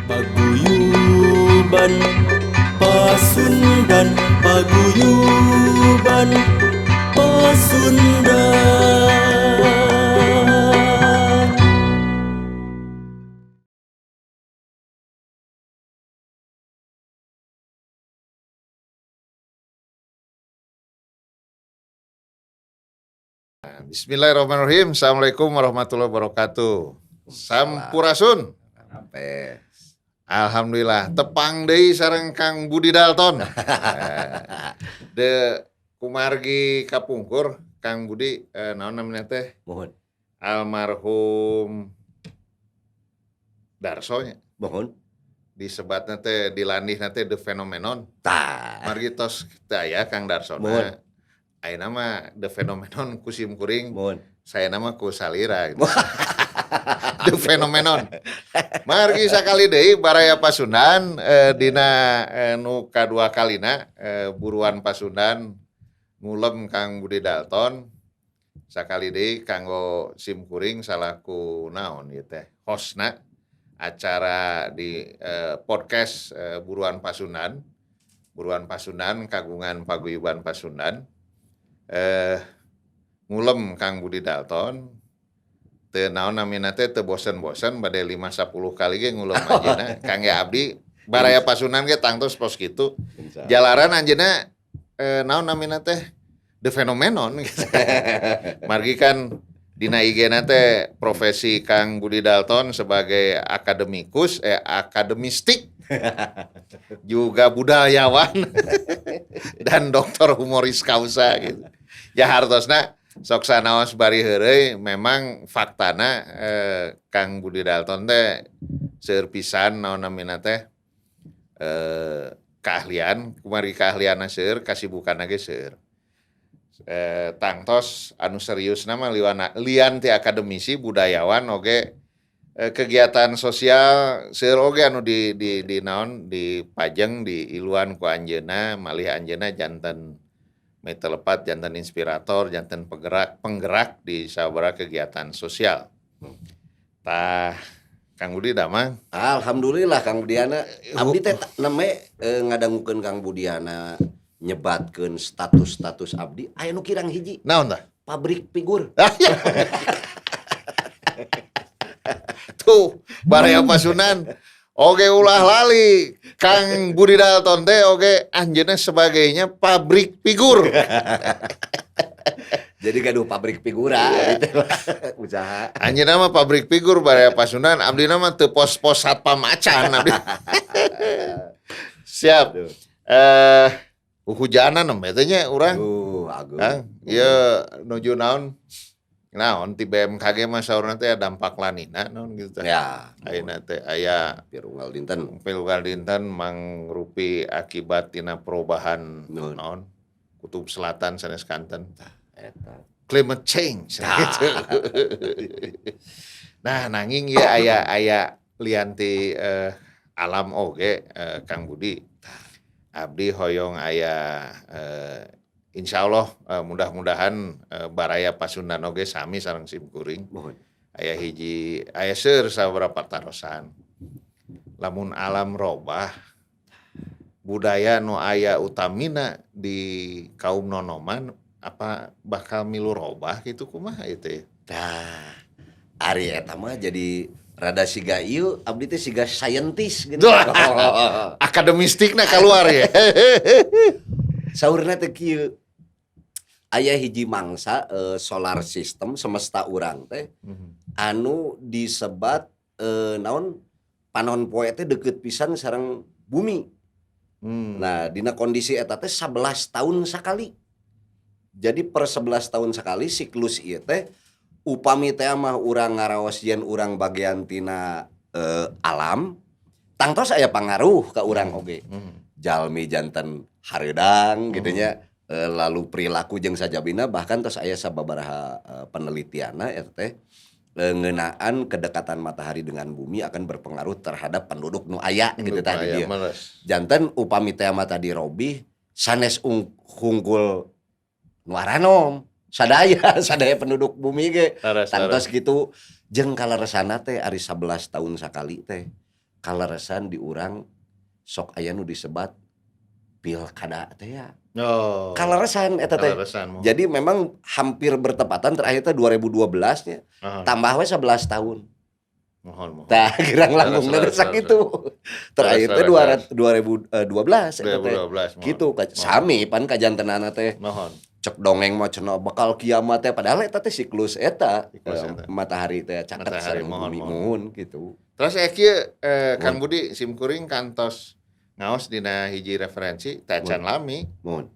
Paguyuban Pasundan, paguyuban Pasundan. Bismillahirrahmanirrahim. Assalamualaikum warahmatullahi wabarakatuh. Sampurasun. Sampai. Alhamdulillah tepang deui sareng Kang Budi Dalton. De kumargi kapungkur Kang Budi, naon namanya teh? Mohon. Almarhum Darso nya. Mohon. Disebatna teh, dilandihna teh the phenomenon. Tah. Margi tos teu aya Kang Darso. Mohon. Ayeuna mah the phenomenon ku sim kuring. Mohon. Saya nama ku salira gitu. The phenomenon. Margi sakali deui baraya Pasundan, dina nu kadua kalina buruan Pasundan ngulem Kang Budi Dalton sakali deui kanggo sim kuring salaku naon ieu teh hostna acara di podcast Buruan Pasundan. Buruan Pasundan kagungan Paguyuban Pasundan, ngulem Kang Budi Dalton teu naon namina teh, teu bosen-bosen, bade 5 10 kali ge ngulem anjeunna. Kangge abdi baraya Pasundan ge tangtos pos kitu, jalaran anjeunna naon namina teh the phenomenon gitu. Margi kan dina IG-na teh profesi Kang Budi Dalton sebagai akademikus, akademistik, juga budayawan dan doktor humoris causa gitu. Ya hartosna sok sanaos bari heureuy, memang faktana Kang Budi Dalton teh seueur pisan naon namina teh keahlian, kumargi keahlianna seueur, kasibukanna ge seueur. Tangtos anu serius nama liwana, lian ti akademisi, budayawan oge, kegiatan sosial seueur oge anu di naon dipajeng di iluan ku anjeunna, malih anjeunna janten telepat janten inspirator, janten penggerak penggerak di sababaraha kegiatan sosial. Tah, Kang Budi damang? Alhamdulillah, Kang Budiana. Abdi teh nembe ngadangukeun Kang Budiana nyebatkeun status-status abdi, aya nu kirang hiji. Naon tah? Pabrik figur. Ah, iya. Tuh, baraya Pasundan. Oke, ulah lali Kang Budi Dalton teh oge anjeunna sebagainya pabrik figur. Jadi gaduh pabrik figura gitu lah, usaha. Anjeunna mah pabrik figur, baraya Pasundan, abdi mah teu pos-pos satpam acan abdi. Siap. Aduh. Hujanan nembe teh nya urang. Agung. Kang, ieu nuju naon? Naon ti BMKG mah saurna teh dampak La Nina naon gitu teh. Ya. Ayeuna teh aya Pirunggal dinten. Pilunggal dinten mangrupi akibat tina perubahan Nuhun. naon kutub selatan sanes kanten. Eta. Climate change Tah. gitu. Nah, nanging ya aya aya lian ti alam oge, Kang Budi. Abdi hoyong aya insyaallah mudah-mudahan baraya Pasundan oge sami sareng simkuring. Mohon. Aya hiji, aya seueur sababaraha patarosan. Lamun alam robah, budaya nu aya utamina di kaum nonoman apa bakal milu robah gitu, kumaha itu ya? Tah, ari eta mah jadi rada siga ieu, abdi teh siga saintis gitu. Duh. Akademistikna keluar ya. Saurna teh kieu. Aya hiji mangsa solar system semesta urang teh anu disebat naon panon poe teh deket pisan sareng bumi. Nah, dina kondisi eta teh 11 tahun sekali. Jadi per 11 tahun sekali siklus ieu teh, upami teh mah urang ngaraos yen urang bagian tina alam, tangtos aya pangaruh ka urang oge. Jalmi janten hareudang gitu nya, lalu perilaku jeung sajabina, bahkan tos aya sababaraha penelitianna eta teh ngeunaan kedekatan matahari dengan bumi akan berpengaruh terhadap penduduk nu aya gitu tadi Aya, dia. males. Janten upami teh mah tadi robih sanes hungkul nu aranom, sadaya sadaya penduduk bumi ge Laras, tangtos laras. gitu. Jeung kaleresana teh ari 11 tahun sakali teh Kaleresan di urang sok aya nu disebat pilkada teh ya. Oh. Kaleresan eta teh. Kaleresan, muhun. Jadi memang hampir bertepatan terakhir teh 2012 nya. Tambah we 11 tahun. Muhun, muhun. Tah, kirang langkung Leres, leres, sakitu. Terakhir teh Leres, 2012 eta teh. 2012, muhun. Gitu sami pan kajantenana teh. Muhun. Cek dongeng mah cenah bakal kiamat teh, padahal eta teh siklus eta, Siklus eta. Matahari teh caket Matahari, sareng muhun, bumi, muhun. Muhun gitu. Terus kieu, Kang Budi, sim kuring kantos ngaos dina hiji referensi tacan lami. Muhun.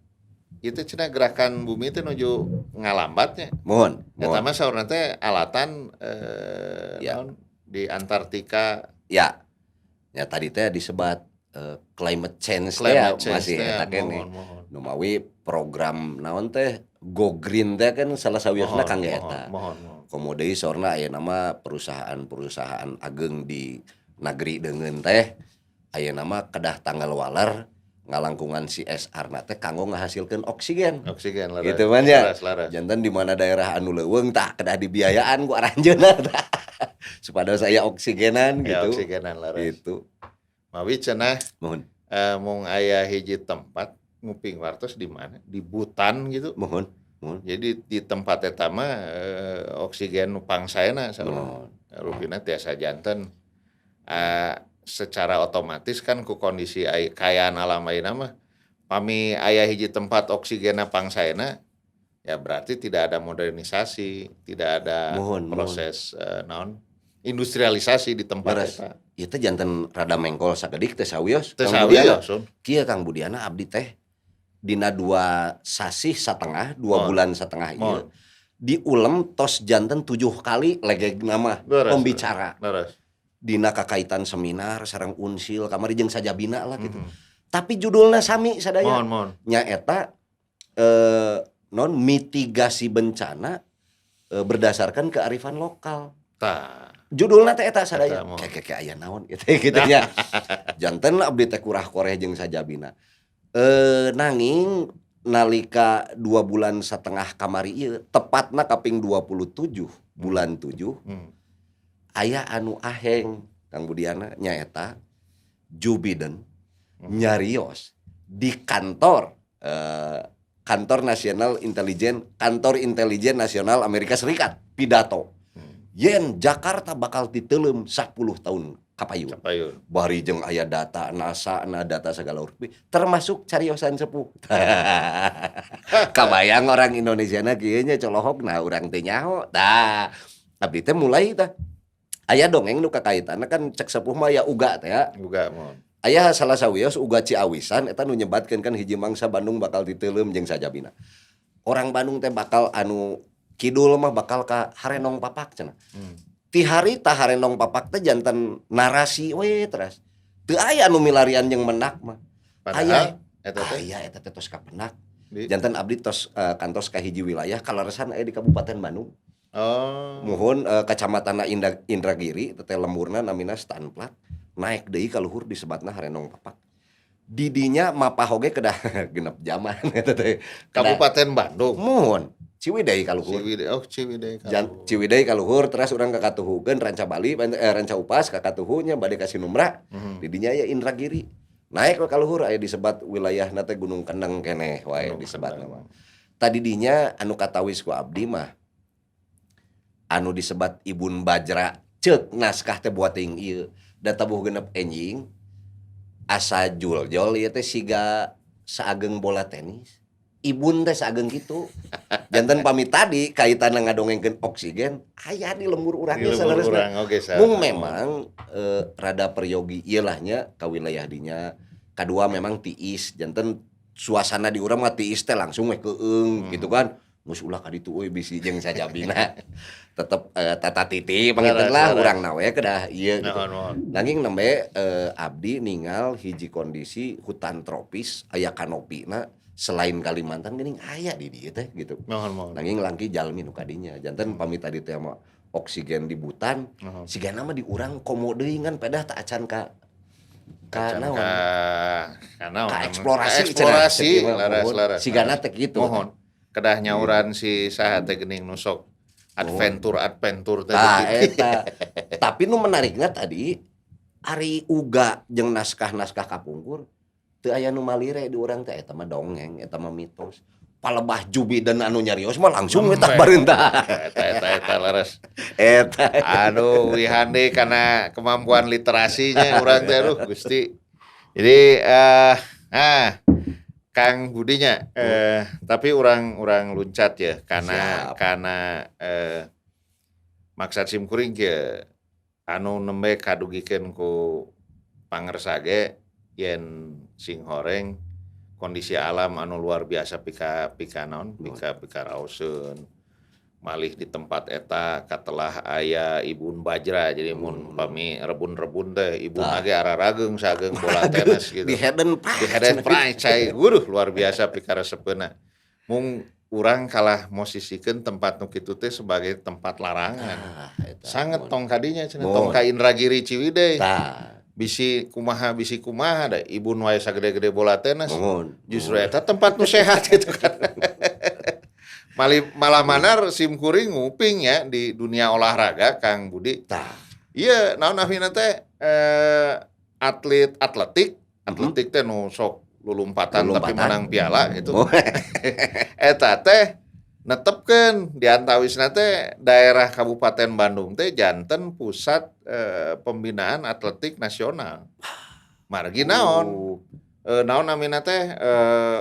Itu cenah gerakan bumi itu nuju ngalambatnya. Muhun. Eta Muhun. mah saurna teh alatan naon, di Antartika. Ya. Ya tadi teh disebat climate change teh ya, Climate change masih teh, eta keneh. Muhun, muhun. Numawi program naon teh Go Green teh kan salah sawiosna Muhun, kangge muhun, eta. Muhun, muhun. Komo deui saurna aya nama perusahaan-perusahaan ageng di negeri deungeun teh aya nama kedah tanggal waler ngalangkungan CSR na teh kanggo ngahasilkeun oksigen. Oksigen, leres. Gitu man ya. Leres, leres. Janten di mana daerah anu leuweung tah kedah dibiayaan ku aranjeunna tah. Supados aya oksigenan Ya, gitu. oksigenan, leres. Gitu. Mawi cenah Muhun. Mung aya hiji tempat nguping wartos di mana? Di Butan gitu. Muhun. Muhun. Jadi di tempat eta mah oksigen nu pangsaena saurna. Muhun. Rupina tiasa janten secara otomatis kan ku kondisi kayaan alam ayeuna mah pami aya hiji tempat oksigenna pangsaena ya berarti tidak ada modernisasi, tidak ada Muhun, muhun. proses naon, industrialisasi di tempat Leres. eta. Ieu teh janten rada mengkol sakedik teh sawios. Teu Kang Budiana. sawios, Sun. Kieu Kang Budiana, abdi teh dina 2 sasih satengah, 2 bulan setengah ieu. Muhun. Diulem tos janten 7 kali legeg nama pembicara. Leres. Dina kakaitan seminar sareng unsil kamari jeung sajabina lah gitu. Tapi judulna sami sadaya. Muhun, muhun. Nya eta non mitigasi bencana berdasarkan kearifan lokal. Tah. Judulna teh eta sadaya. Eta, muhun. Kayak kayak aya naon gitu gitu nya. Janten abdi teh kurah koreh jeung sajabina. Nanging nalika 2 bulan setengah kamari ieu tepatna kaping 27 bulan 7 aya anu aheng, Kang Budiana, nyaeta Joe Biden nyarios di kantor kantor Nasional Intelijen, Kantor Intelijen Nasional Amerika Serikat, pidato yen Jakarta bakal diteuleum 10 tahun kapayun. Kapayun. Bari jeung aya data NASA na data segala rupi termasuk cariosan sepuh. Kabayang orang Indonesia na kieu nya colohok, nah urang teh nyaho. Tah, abdi teh mulai tah aya dongeng nu kakaitanna kan cek sepuh mah ya uga teh ya. Uga, muhun. Aya salah sawios uga Ciawisan eta nu nyebatkeun kan hiji mangsa Bandung bakal diteuleum jeung sajabina. Orang Bandung teh bakal anu kidul mah bakal ka Harenong Papak cenah. Ti harita Harenong Papak teh janten narasi we teras. Teu aya anu milarian jeung mendak mah. Padahal eta teh Aya eta teh tos kapendak. Di Janten abdi tos kantos ka hiji wilayah kaleresan aya di Kabupaten Bandung. Oh. Muhun, kecamatan Indragiri teh lemburna namina Stanplat. Naik deui ka luhur disebatna Harenong Papak. Di dinya mapah oge kedah genep jaman eta teh. Kabupaten Bandung. Muhun, Ciwidey ka luhur. Ciwidey, oh Ciwidey ka Jan, luhur. Ciwidey ka luhur terus urang kakatuhukeun Ranca Bali Ranca Upas kakatuhu nya bade ka Sinumra. Di dinya aya Indragiri. Naik we ka luhur aya disebat wilayahna teh Gunung Kendeng keneh wae Gunung disebatna Kendeng. mah. Tadi dinya anu katawis ku abdi mah anu disebat Ibun Bajra ceuk naskah teh buat teuing ieu da tabuh genep enjing asa juljol ieu teh siga saageng bola tenis. Ibun teh saageng kitu. Janten pami tadi kaitanna ngadongengkeun oksigen aya di lembur urang Di ge lembur saleresna. urang oge Mung memang rada peryogi ieu lah nya ka wilayah dinya. Kadua memang tiis, janten suasana di urang mah tiis teh langsung we keung gitu kan. Geus ulah ka ditu euy bisi jeung sajabina. Tetep tata titi panginten lah urang na we kedah ieu gitu. Muhun, muhun. Nanging nembe abdi ningal hiji kondisi hutan tropis aya kanopina selain Kalimantan geuning aya di dieu teh gitu. Muhun, muhun. Nanging langki jalmi nu kadinya. Janten pami tadi teh mah oksigen di Butan, sigana mah di urang komo deui ngan pedah tak acan ka Acan naon? Ka naon? Ka eksplorasi Ka eksplorasi, cenah. laras, laras. Sigana teh kitu. Muhun. Kedah nyauran si saha teh geuning nu sok adventure adventure teh. Tah eta. Tapi nu menariknya tadi Ari uga jeung naskah-naskah kapungkur teu aya nu malire di urang teh, eta mah dongeng, eta mah mitos. Palebah Jubi dan anu nyarios mah langsung we tah bareunta. Eta eta eta leres. Eta. Aduh, wihande karena kemampuan literasinya urang teh, aduh Gusti. Jadi nah Kang Budinya tapi urang-urang luncat ya karena Siap. Karena maksad sim kuring kieu anu nembe kadugikeun ku pangersa ge yen singhoreng kondisi alam anu luar biasa pika pika naon pika pika raoseun malih di tempat eta katelah aya Ibun Bajra, jadi mun pami rebun-rebun teh ibun ge ararageung sageung bola tenis gitu. Di Hayden Price. Di Hayden Price cai guruh luar biasa pikaresepeuna, mung urang kalah mosisikeun tempat nu kitu teh sebagai tempat larangan. Ah, eta. Sangat tong kadinya cenah, Mun. Tong ka Indragiri Ciwidey. Tah. Bisi kumaha, bisi kumaha, da ibun wae sagede-gede bola tenis. Mohon. Justru eta tempat nu sehat gitu kan. Malah manar sim kuring nguping ya di dunia olahraga, Kang Budi. Tah. Iya, naon namina teh atlet atletik, atletik teh nu sok lulumpatan, tapi Lulumpatan. menang piala gitu. Oh. Eta teh netepkeun di antawisna teh daerah Kabupaten Bandung teh janten pusat pembinaan atletik nasional. Margi naon? Oh. Naon namina teh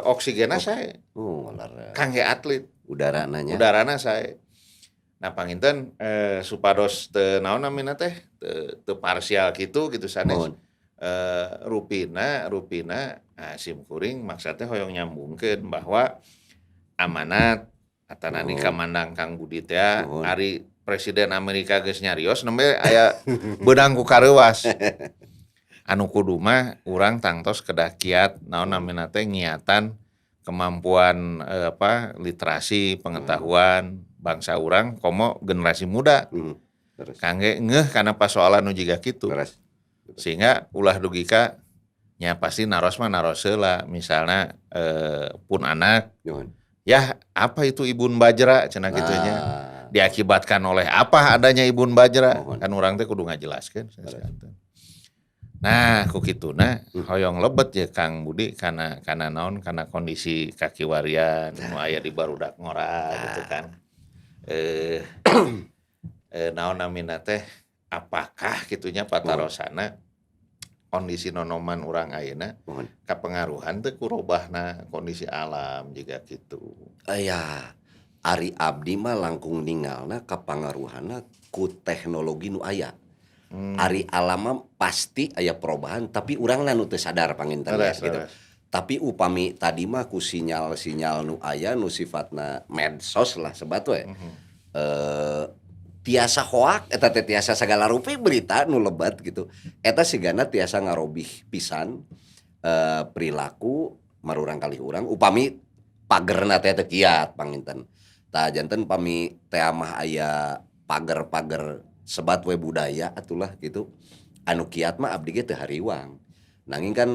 oksigenna sae Oh, lara. kangge atlet. Udara nanya. Udarana sae. Nah, panginten supados teu naon namina teh teu parsial kitu gitu sanes. Mohon. Rupina rupina nah, sim kuring maksudnya hoyong nyambungkeun bahwa amanat atanani Mohon. kamandang Kang Budi teh Mohon. ari Presiden Amerika geus nyarios nembe aya beunang ku kareuwas. Anu kudu mah urang tangtos kedah kiat naon namina teh ngiatan kemampuan apa literasi pengetahuan bangsa urang komo generasi muda Terus. Kangge ngeuh kana pasoalan nu jiga kitu Terus. sehingga ulah dugi ka nya pasti naros mah naros heula, misalnya pun anak Nyuhun. ya apa itu Ibun Bajra cenah kitu nya, Nah, diakibatkan oleh apa adanya Ibun Bajra, Mohon. Kan urang teh kudu ngajelaskeun. Nah, ku kituna hoyong lebet ya Kang Budi kana kana naon kana kondisi kakiwarian nu aya di barudak ngora gitu kan. Naon namina teh apakah kitunya patarosana kondisi nonoman urang ayeuna Mohon. kapengaruhan teh ku robahna kondisi alam juga gitu? Aya, ari abdi mah langkung ningalna kapangaruhanna ku teknologi nu aya. Ari alam mah pasti aya perubahan, tapi urangna nu teu sadar panginten ya, gitu. Tapi upami tadi mah ku sinyal-sinyal nu aya nu sifatna medsos lah sebat we. Tiasa hoak eta teh, tiasa sagala rupi berita nu lebat gitu. Eta sigana tiasa ngarobih pisan perilaku marurang kali urang upami pagerna teh teu kiat panginten. Tah, janten pami teh mah aya pager-pager sebat we budaya atulah gitu. Anu kiat mah abdi ge teu hariwang. Nanging kan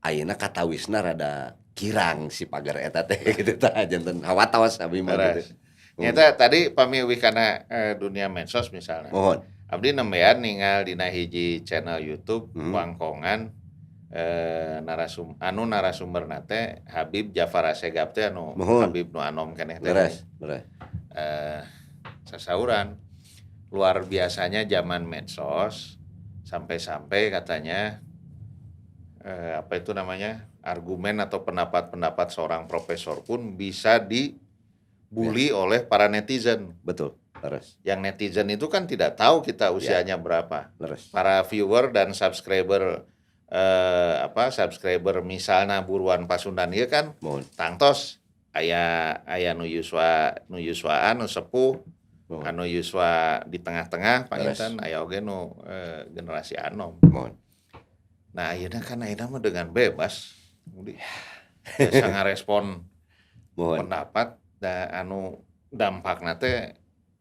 ayeuna katawisna rada kirang si pager eta teh gitu, tah janten hawatos abdi mah gitu. Nyata tadi pami uih kana dunia medsos misalnya. Mohon. Abdi nembean ningal dina hiji channel YouTube wangkongan anu narasumberna teh Habib Jafar Assegaf teh anu Mohon. Habib nu anom keneh teh. Leres, leres. Sasauran luar biasanya zaman medsos sampai-sampai katanya apa itu namanya argumen atau pendapat-pendapat seorang profesor pun bisa dibully oleh para netizen. Betul, leres. Yang netizen itu kan tidak tahu kita usianya berapa. Leres. Para viewer dan subscriber apa subscriber misalnya Buruan Pasundan ieu kan Mohon. Tangtos aya aya nu yuswa nu yuswaan nu sepuh, Mohon. anu yuswa di tengah-tengah panginten aya oge nu generasi anom. Mohon. Nah, ayeuna kan ayeuna mah dengan bebas. Budi. Biasa ngarespon Mohon. pendapat da anu dampakna teh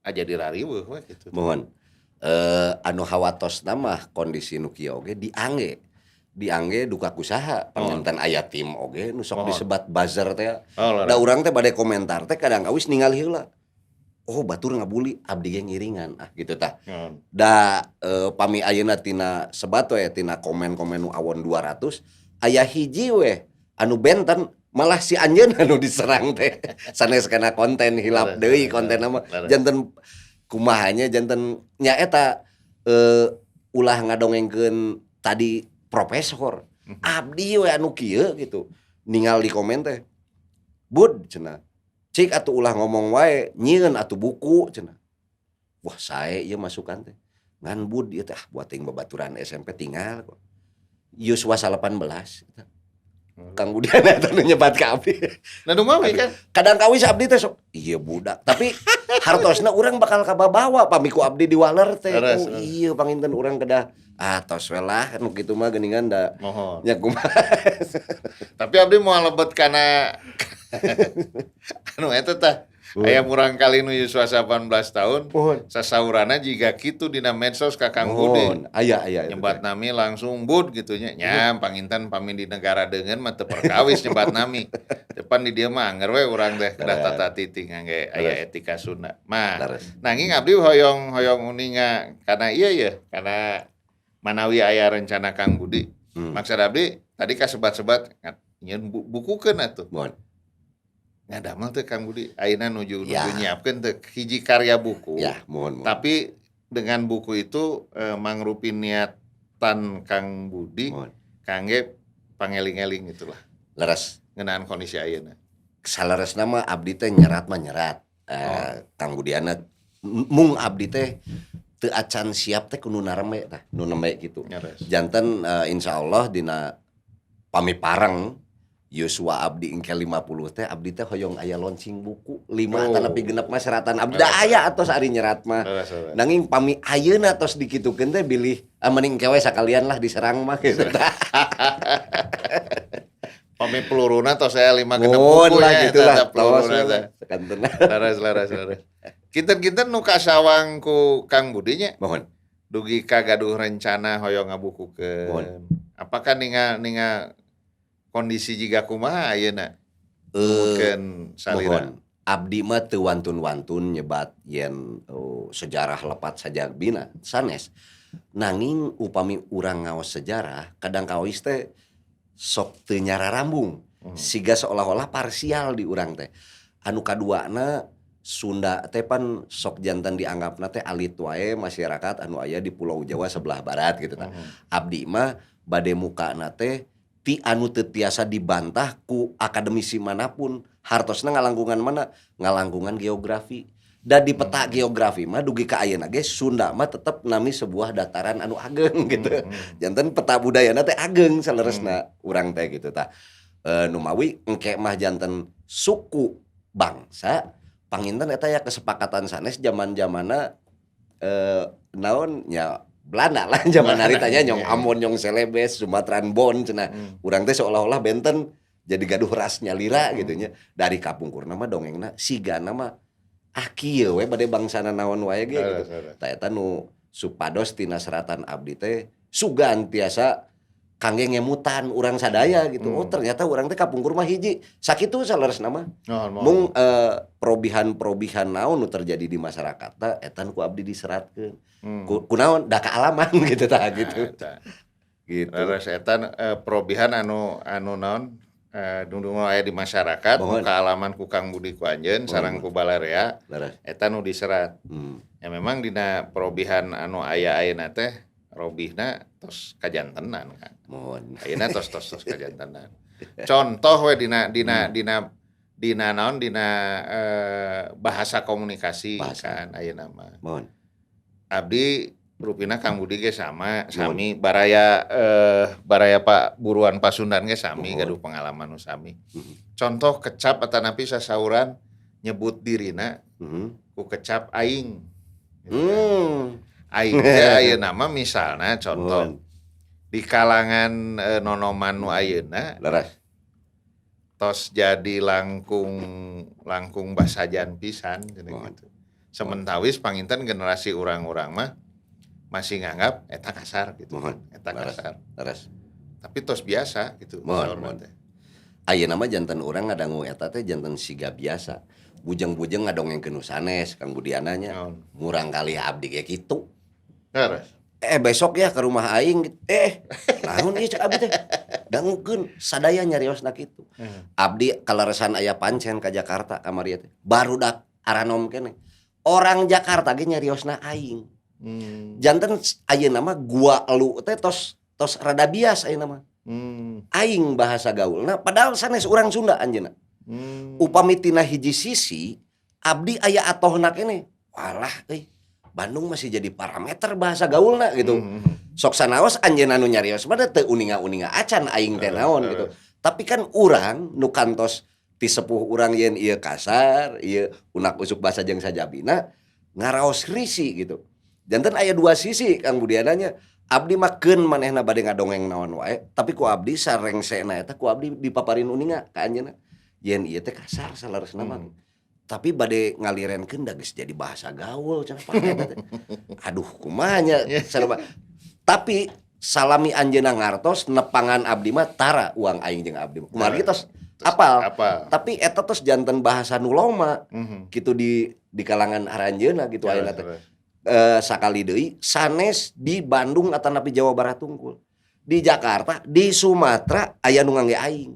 aja dirariweuh we gitu. Mohon. Anu hawatosna mah kondisi nu kieu oge diangge. Diangge duka kusaha panginten aya tim oge nu sok Mohon. disebat buzzer teh. Oh, Da urang teh bade komentar teh kadang kawis ningali heula. Oh, batur ngabully, abdi ge ngiringan ah gitu tah. Da pami ayeuna tina sebat we tina komen-komen nu awon 200 aya hiji we anu benten, malah si anjeun anu diserang teh sanes kana konten, hilap deui konten mah. Janten kumaha nya, janten nya eta ulah ngadongengkeun tadi profesor, abdi we anu kieu gitu ningal di komen teh, "Bud," cenah, "cik atuh ulah ngomong wae, nyieun atuh buku," cenah. Wah, sae ieu masukan teh, ngan Bud ieu teh ah buat teuing babaturan SMP tinggal kok yuswa 18. Kang Budiana eta nu nyebat ka abdi. Nah, dumawi kan. Kadang kawis abdi teh sok iya budak, tapi hartosna urang bakal kababawa pami ku abdi diwaler teh. Oh iya, panginten urang kedah ah tos we lah nu kitu mah geuningan da. Mohon. Nya kumaha. Tapi abdi mau lebet kana anu eta tah. Aya murang kali nu yuswa 18 tahun. Mohon. Sasaurana jiga kitu dina medsos ka Kang Budi. Mohon, aya aya itu Nyebat teh. Nami langsung Bud gitu nya. Nya panginten pami di negara deungeun mah teu perkawis nyebat nami. Depan di dieu mah angger we urang teh kedah tata titi ngangge aya etika Sunda. Mah nanging abdi hoyong hoyong uninga karena iya ya, karena manawi aya rencana Kang Budi. Maksud abdi tadi kasebat-sebat nyieun bukukeun atuh. Mohon. Ngadamel teh Kang Budi ayeuna nuju nuju nyiapkeun teh hiji karya buku. Ya, mohon, mohon. Tapi dengan buku itu mangrupi niatan Kang Budi kangge pangeling-eling gitulah. Leres. Ngeunaan kondisi ayeuna. Saleresna mah abdi teh nyerat mah nyerat. Kang Budiana, mung abdi teh teu acan siap teh ku nu nareme tah, nu nembe gitu. Janten insyaallah dina pami pareng yuswa abdi engke 50 teh, abdi teh hoyong aya launching buku 5 atanapi 6 mah seratan abdi. Da aya atos ari nyerat mah. Leres, leres. Nanging pami ayeuna tos dikitukeun teh bilih ah, mending engke we sakalian lah diserang mah gitu. Pami peluruna tos saya 5 6 Mohon buku lah nya, gitulah. eta peluruna Tos we teh. lah, sakantena. Leres, leres, leres. Kinten-kinten nu kasawang ku Kang Budi nya Mohon. Dugi ka gaduh rencana hoyong ngabukukeun. Mohon. Apakah ningal ningal kondisi jiga kumaha ayeuna? Numutkeun salira. Mohon. Abdi mah teu wantun-wantun nyebat yen oh, sejarah lepat sajalmina sanes. Nanging upami urang ngaos sejarah kadang kawis teh sok teu nyararambung. Siga seolah-olah parsial di urang teh. Anu kaduana, Sunda teh pan sok janten dianggapna teh alit wae masyarakat anu aya di Pulau Jawa sebelah barat gitu tah. Abdi mah bade mukana teh ti anu teu tiasa dibantah ku akademisi manapun, hartosna ngalangkungan mana, ngalangkungan geografi. Da di peta geografi mah dugi ka ayeuna ge Sunda mah tetep nami sebuah dataran anu ageng gitu. Janten peta budayana teh ageng saleresna urang teh gitu tah. Numawi engke mah janten suku bangsa, panginten eta ya kesepakatan sanes zaman-zamana naon nya, Belanda lah zaman harita nya, nyong Ambon, nyong Celebes, Sumatran Bon cenah. Urang teh seolah-olah benten jadi gaduh ras nyalira gitu nya. Dari kapungkurna mah dongengna sigana mah ah kieu we bade bangsana naon wae ge gitu. Leres, leres. Tah eta nu supados tina seratan abdi teh sugan tiasa kangge ngemutan urang sadaya gitu. Oh, ternyata urang teh kapungkur mah hiji. Sakitu saleresna mah. Mohon, mohon. Mung perobihan-perobihan naon nu terjadi di masyarakat tah eta nu ku abdi diseratkeun. Ku kunaon da kaalaman gitu tah Nah, gitu. Eta. Gitu. Leres eta perobihan anu anu naon nu aya di masyarakat, nu Mohon. kaalaman ku Kang Budi ku anjeun sareng ku balarea eta nu diserat. Ya memang dina perobihan anu aya ayeuna teh robihna tos kajantenan kan. Mohon. Ayeuna tos tos tos kajantenan. Contoh we dina dina dina dina naon, dina bahasa komunikasi Bahasa. kan ayeuna mah. Mohon. Abdi rupina Kang Budi ge sama sami baraya baraya Pak Buruan Pasundan ge sami Mohon. gaduh pengalaman nu sami. Contoh kecap atanapi sasauran nyebut dirina ku kecap aing. Gitu kan. Aing teh ayeuna mah misalna contoh di kalangan nonoman nu ayeuna tos jadi langkung langkung basajan pisan cenah gitu. Sementawis panginten generasi urang-urang mah masih nganggap eta kasar gitu. Mohon. Eta kasar. Leres. Tapi tos biasa gitu. Mohon, saurna mohon. teh. Ayeuna mah janten urang ngadangu eta teh janten siga biasa. Bujeng-bujeng ngadongengkeun nu sanes, Kang Budiana nya. Naon? Murangkalih abdi ge kitu. Leres. "Eh, besok ya ke rumah aing." "Eh, naon ieu?" cek abdi teh. Dangukeun sadaya nyariosna kitu. Abdi kaleresan aya pancen ka Jakarta kamari teh. Barudak aranom keneh. Orang Jakarta ge nyariosna aing. Janten ayeuna mah gua elu teh tos tos rada bias ayeuna mah. Aing bahasa gaulna, padahal sanes urang Sunda anjeunna. Upami tina hiji sisi abdi aya atohna keneh. Walah euy. Bandung masih jadi parameter bahasa gaulna gitu. Sok sanaos anjeunna nu nyarios mah teu uninga-uninga acan aing teh naon gitu. Tapi kan urang nu kantos ti sepuh urang yen ieu kasar, ieu unak usuk bahasa jeung sajabina ngaraos risi gitu. Janten aya dua sisi, Kang Budiana nya. Abdi mah keun manehna bade ngadongeng naon wae, tapi ku abdi sarengsena eta ku abdi dipaparin uninga ka anjeunna. Yen ieu teh kasar saleresna mah. Tapi bade ngalirenkeun da geus jadi bahasa gaul cenah, Pak, eta teh. Aduh, kumaha nya sarua. Tapi salami anjeunna ngartos nepangan abdi mah tara uang aing jeung abdi mah. Kumargi tos apal. Apal. Tapi eta tos janten bahasa nu loma gitu di kalangan aranjeunna gitu ayeuna teh. Sakali deui sanes di Bandung atanapi Jawa Barat tungkul. Di Jakarta, di Sumatera aya nu ngangge aing.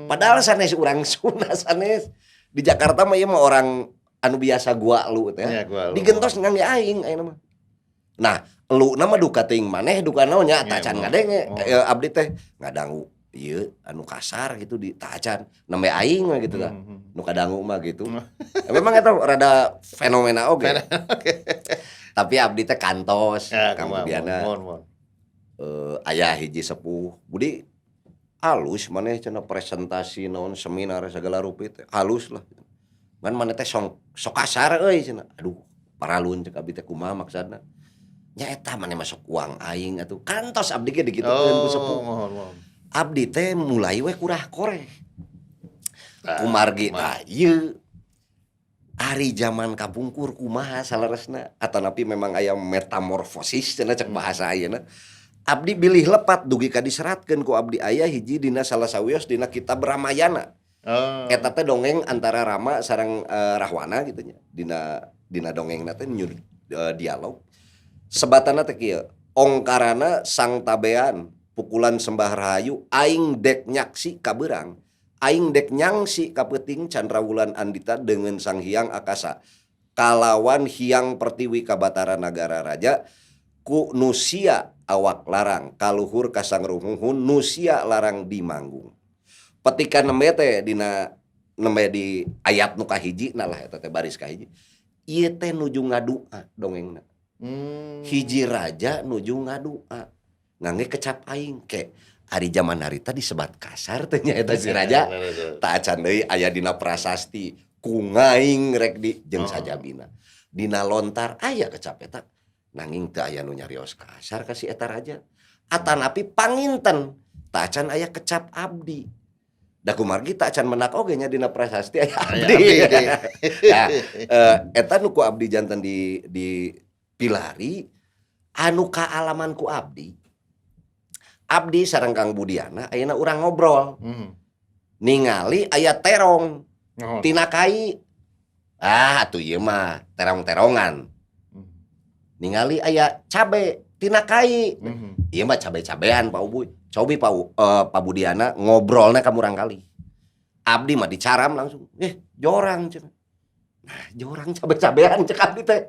Padahal sanes urang Sunda sanes. Di Jakarta mah ieu mah orang anu biasa gua lu teh. Ya, gua lu. Digentos ngangge aing ayeuna mah. Nah, elu na mah duka teuing maneh duka naon nya tacan ngadenge. Abdi teh ngadangu ieu anu kasar gitu di tacan nembe aing mah gitu tah. Nu kadangu mah gitu. Memang eta rada fenomena oge. Tapi abdi teh kantos Ya, Kang kumaha, Budiana. Mohon, mohon. Aya hiji sepuh, "Budi, halus maneh," cenah, "presentasi naon seminar segala rupi teh halus lah. Ngan maneh teh sok kasar euy," cenah. Aduh, paralun cek abdi teh, kumaha maksudna? Nya eta maneh masuk uang aing atuh. Kantos abdi ge digitukeun ku sepuh. Mohon, mohon. Abdi teh mulai we kurah koreh. Tah, Kumargi kumaha? Tah ieu ari zaman kapungkur kumaha saleresna atanapi memang aya metamorfosis cenah cek bahasa ayeuna. Abdi bilih lepat dugi ka diseratkeun ku abdi aya hiji dina salah sawios dina kitab Ramayana. Eta teh dongeng antara Rama sareng Rahwana gitu nya. Dina dina dongengna teh dialog. Sebatana teh kieu, ongkarana sang tabean pukulan sembah rahayu aing dek nyaksi kabeurang. Aing dek nyangsi kapeuting Candra Wulan Andita dengan Sang Hyang Akasa. Kalawan Hyang Pertiwi Kabatara Nagara Raja ku nusia awak larang kaluhur kasangruhun nusia larang di manggung. Petikan nembe teh dina nembe di ayat nu kahiji nah lah eta teh baris kahiji. Ieu teh nuju ngadua dongengna. Hiji raja nuju ngadua ngangge kecap aing ke ari zaman harita disebat kasar teh nya eta si raja. Tak acan deui aya dina prasasti ku ngaing rek di jeung sajabina. Dina lontar aya kecap eta nanging teu aya nu nyarios kasar ka si eta raja. Atanapi panginten tak acan aya kecap abdi. Da kumargi tak acan menak oge nya dina prasasti aya Aya abdi. abdi. Nah, eta nu ku abdi janten di pilari anu kaalaman ku abdi. Abdi sareng Kang Budiana ayeuna urang ngobrol. Ningali aya terong tina kai. Ah, atuh ieu mah terong-terongan. Ningali aya cabe tina kai. Ieu mah cabe-cabean, Pak Ubuy. Cobi Pak Budiana ngobrolna ka murangkalih. Abdi mah dicaram langsung. "Eh, jorang," cenah. Nah, jorang cabe-cabean cek abdi teh.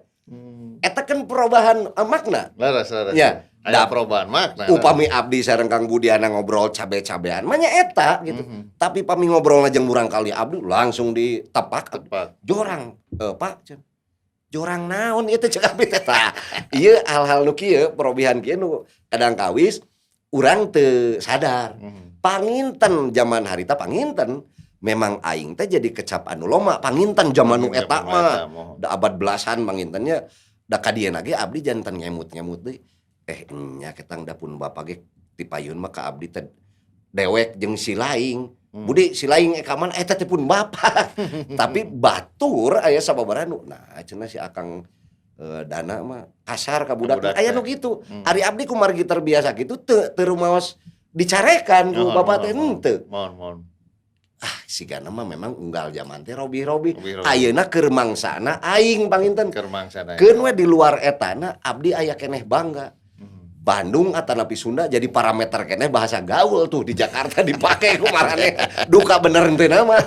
Eta kan perubahan makna. Leres, leres. Ya. Aya perubahan makna. Upami abdi sareng Kang Budiana ngobrol cabe-cabean mah nya eta gitu. Tapi pami ngobrolna jeung murangkalih abdi langsung ditepak. Tepak. "Jorang, Pak," cenah. "Jorang naon ieu teh?" cek abdi teh. Tah, ieu hal-hal nu kieu, perobihan kieu nu kadang kawis urang teu sadar. Panginten zaman harita panginten memang aing teh jadi kecap anu loma panginten zaman nu eta Zaman mah. eta, mohon. Da abad belasan pangintennya da ka dieu ge abdi janten ngemut-ngemut deui. Eh, nya ketang da pun bapak ge ti payun mah ka abdi teh dewek jeung si laing. "Budi, si laing ka mana?" Eta teh pun bapak. Tapi batur aya sababaraha nu nah cenah si akang dana mah kasar ka budak. Budak Aya teh. Nu kitu. Ari abdi kumargi terbiasa kitu teu rumaos dicarekan ku Mohon, bapak teh mohon, henteu. Mohon, mohon. Ah, sigana mah memang unggal zaman teh robih-robih. Robih-robih. Ayeuna keur mangsana aing panginten. Keur mangsana. Keun we di luar etana abdi aya keneh bangga. Bandung atanapi Sunda jadi parameter keneh bahasa gaul tuh di Jakarta dipake ku maraneh. Duka bener henteu mah.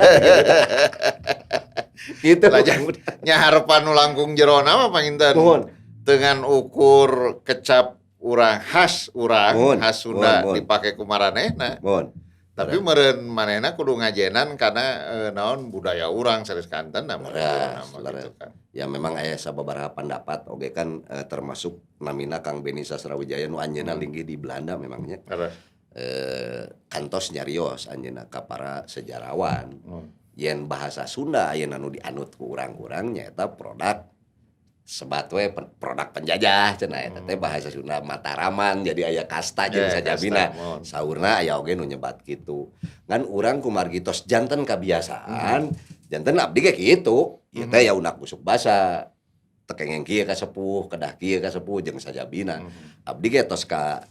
Gitu. Lajang nya harepan nu langkung jerona mah panginten. Nuhun. Dengan ukur kecap urang khas urang Nuhun. khas Sunda Nuhun, nuhun. dipake ku maranehna. Mohon. Tapi meureun manehna kudu ngajenan karena naon budaya urang sanes kanten nah, Leres, nama leres. gitu kan. Ya memang aya sababaraha pendapat oge kan, termasuk namina Kang Beni Sastrawijaya nu anjeunna linggih di Belanda memangnya. Leres. Kantos nyarios anjeunna ka para sejarawan. Yen bahasa Sunda ayeuna nu dianut ku urang-urang nyaeta produk sebat we produk penjajah cenah eta teh bahasa Sunda Mataraman jadi aya kasta jeung sajabina. Kasta, mohon. Saurna aya oge nu nyebat kitu. Ngan urang kumargi tos janten kabiasaan, janten abdi ge kitu. Ieu teh ya unak busuk basa. Teu kengeng kieu ka sepuh, kedah kieu ka sepuh jeung sajabina. Abdi ge tos ka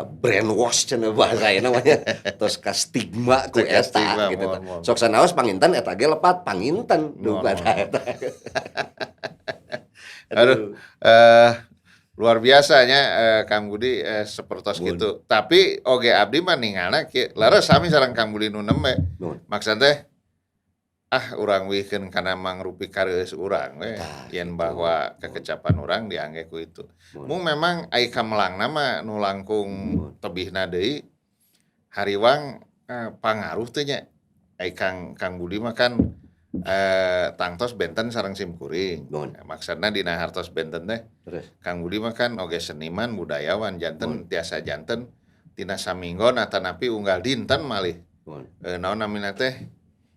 brainwash cenah bahasa ayeuna mah nya. Tos ka stigma ku Tos ka eta stigma, gitu mohon, tah. mohon. Sok sanaos panginten eta ge lepat panginten Mohon, duka mohon. eta. Aduh, luar biasanya Kang Budi sepertos Mun. gitu. Tapi oge abdi mah ningalna kieu, leres sami sareng Kang Budi nu nembe. Nuhun. Maksud teh ah urang wihkeun kana mangrupi kareueus urang we Tah, yen gitu. bahwa kekecapan urang diangge ku itu. Mun. Mung memang ai kamelangna mah nu langkung Mun. tebihna deui hariwang pangaruh teh nya. Ai Kang Kang Budi mah kan tangtos benten sareng simkuring. Nuhun. Maksudna dina hartos benten teh Terus. Kang Budi mah kan oge seniman budayawan janten tiasa janten tina saminggon atanapi unggal dinten malih Nuhun. Naon namina teh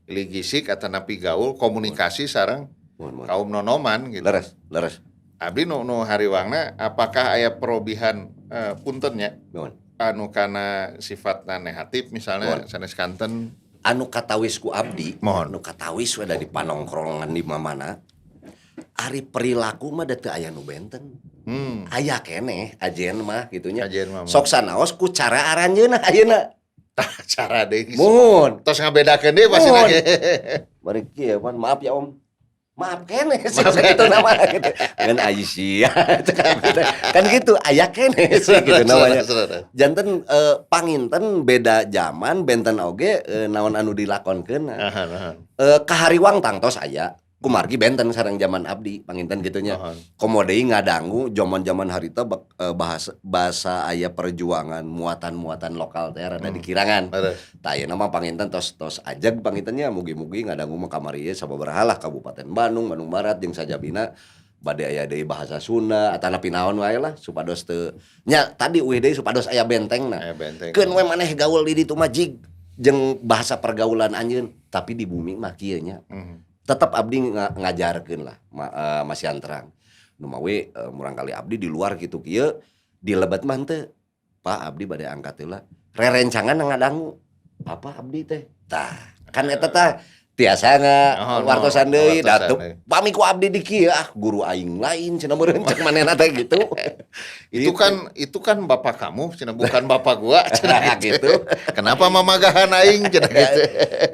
ligisik atanapi gaul komunikasi sareng Nuhun, nuhun. kaum nonoman gitu. Leres, leres. Abdi nu nu hariwangna apakah aya perobihan punten nya Nuhun. anu kana sifatna negatif misalnya Nuhun. sanes kanten? Anu katawis ku abdi, Mohon. anu katawis we da di panongkrongan di mamana. Ari perilaku mah da teu aya nu benten. Aya keneh ajen mah kitu nya. Ajen mah. Sok sanaos ku cara aranjeunna ayeuna. Cara deui. Muhun. Tos ngabedakeun deui pasti Muhun. lagi. Bari kieu pan maaf ya Om. Maaf keneh sih gitu nama gitu. Ngan Aisyah kan gitu aya keneh sih gitu namanya. Janten panginten beda zaman benten oge naon anu dilakonkeun. Aha, aha. Kahariwang tangtos aya kumargi benten sareng zaman abdi panginten kitu nya. Mohon. Komo deui ngadangu zaman-zaman harita bahasa bahasa aya perjuangan muatan-muatan lokal teh rada dikirangan. Leres. Tah ayeuna mah panginten tos tos ajeg pangintennya mugi-mugi ngadangu mah kamari ieu sababaraha lah Kabupaten Bandung, Bandung Barat jeung sajabina bade aya deui bahasa Sunda atanapi naon wae lah supados teu nya tadi uih deui supados aya bentengna. Aya benteng. Keun we maneh gaul di ditu mah jig jeung bahasa pergaulan anjeun tapi di bumi mah kieu nya. Tetep abdi ngajarkeun lah masihan terang. Nu mawi murangkali abdi di luar kitu kieu di lebet mah henteu. Pak abdi bade angkat heula. Rerencangan ngadangu. Apa abdi teh? Tah, kan eta tah tiasa Oh, no. wartosan deui Wartosan da teu deui. pami ku abdi di kieu ah guru aing lain cenah meureun cek manehna teh gitu. Itu kan itu kan bapak kamu cenah bukan bapak gua cenah gitu. Kenapa mamagahan aing cenah gitu.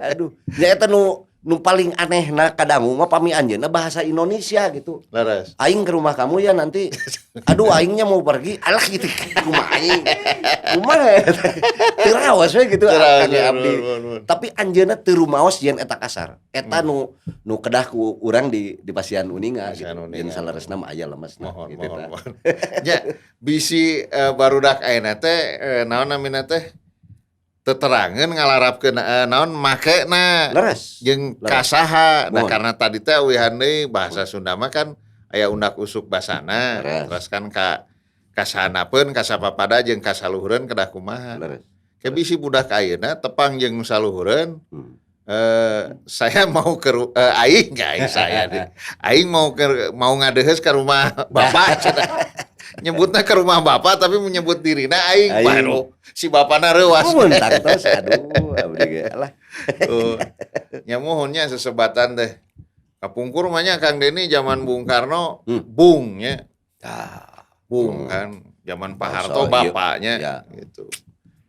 Aduh, nya eta nu nu paling anehna kadangu mah pami anjeunna bahasa Indonesia gitu. Leres. Aing ke rumah kamu ya nanti. Aduh aingnya mau pergi. Alah gitu rumah aing. Kumaha teu raos we gitu Teu raos, kangge abdi. bener, bener. Tapi anjeunna teu rumaos yen eta kasar. Eta nu nu kedah ku urang di pasian uninga gitu. Pasian uninga. Yen saleresna mah aya lemesna Mohon, gitu mohon, tah. mohon. Ya, bisi barudak ayeuna teh naon namina teh teterangeun ngalarapkeun naon makena Leres. jeung Leres. kasaha. Nah, Mohon. karena tadi teh eueuhan deui bahasa Sunda mah kan aya undak usuk basana. Leres. Terus kan ka kasahanapeun kasapapada jeung kasaluhureun kedah kumaha. Leres. Ke bisi budak ayeuna tepang jeung saluhureun saya mau ke aing aing saya deh. Aing mau ke mau ngadeheus ke rumah bapak cenah. Nyebutna ke rumah bapak tapi menyebut dirina aing. Aing. Baru si bapana reuas. Mun tangtos aduh abdi ge alah. Tuh. Nya muhunnya sesebatan teh. Kapungkur mah nya Kang Deni zaman Bung Karno Bung nya. Tah. Bung kan zaman Pak Harto Masa, iya. bapaknya Ya. gitu.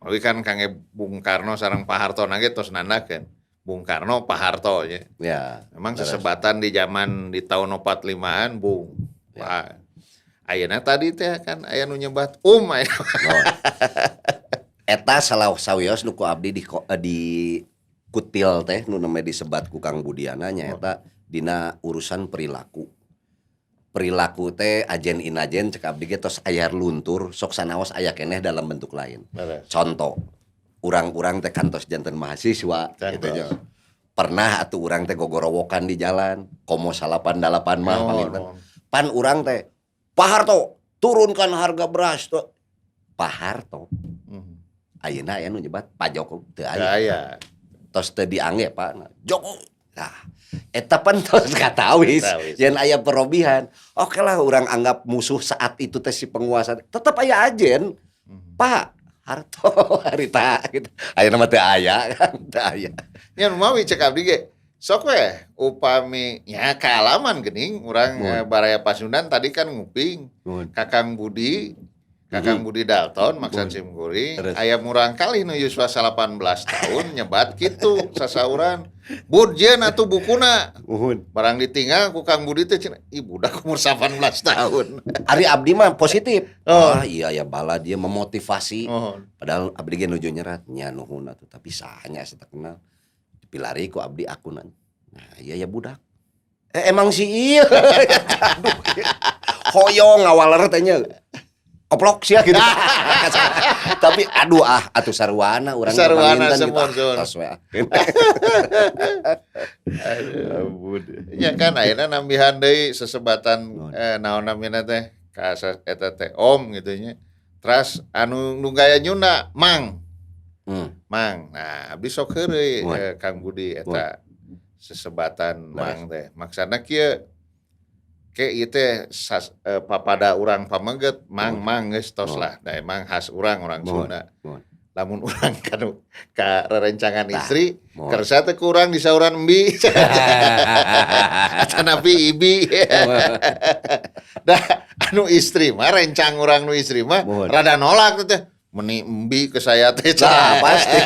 Mawi kan kangge Bung Karno sareng Pak Harto nage tos nandakeun. Bung Karno, Pak Harto nya. Memang sesebatan di zaman di tahun 45-an Bung. Pak. Ayeuna tadi teh kan aya nu nyebat aya. Oh. Eta salah sawios nu ku abdi di kutil teh nu namanya disebat ku Kang Budiana nyaeta dina urusan perilaku. Perilaku teh ajen inajen cek abdi ge tos aya luntur, sok sanaos aya keneh dalam bentuk lain. Contoh, urang-urang teh kantos janten mahasiswa gitu nya. Pernah atuh urang teh gogorowokan di jalan, komo 88 mah panginten. Pan urang teh, "Pak Harto, turunkan harga beras tuh." Pak Harto. Ayeuna aya nu nyebat Pak Jokowi teu Teu aya. Aya. Tos teu diangge Pak Jokowi. Nah, eta pan tos katawis Katawis. yen aya perobihan. Oke lah, urang anggap musuh saat itu teh si penguasa. Tetep aya ajen. Pak Harto harita gitu. Ayeuna mah teu aya kan, teu aya. Nya nu mawi cek abdi ge sok we upami nya kaalaman geuning urang baraya Pasundan tadi kan nguping Kakang Budi, Kakang Budi Dalton maksad sim kuring aya murang kali nu yuswa 18 tahun nyebat kitu sasauran, "Bud, jieun atuh bukuna." Barang ditinggal ku Kang Budi teh cenah, "Ih, budak umur 18 tahun." Ari abdi mah positif. Oh. Ah iya ya, bala dia memotivasi. Padahal abdi ge nuju nyerat nya, nuhun atuh, tapi sahanya asa teu kenal. Dipilari ku abdi akunan. Nah, iya ya budak. Eh, emang sih iya. Aduh. Hoyong ngawaler teh nya. Koplok sia gitu. Tapi aduh ah atuh sarwana urang teh Sarwana, panginten gitu. semua, Ah, semua. tos we ah. Aduh. Ya kan ayeuna nambihan deui sesebatan naon namina teh ka eta teh om gitu nya. Teras anu nu gaya Nyunda Mang. Mang. Nah, abdi sok heureuy Kang Budi eta sesebatan Mang teh. Maksudna kieu, ke ieu teh papada urang pameget Mang. Mang geus tos lah. Da emang khas urang orang Sunda. Lamun urang kanu ka rerencangan istri, kersa teh kurang disauran embi. Atanapi ibi. Dah anu istri mah, rencang urang nu istri mah rada nolak teh. Meni embi ke saya teh. Nah, pasti.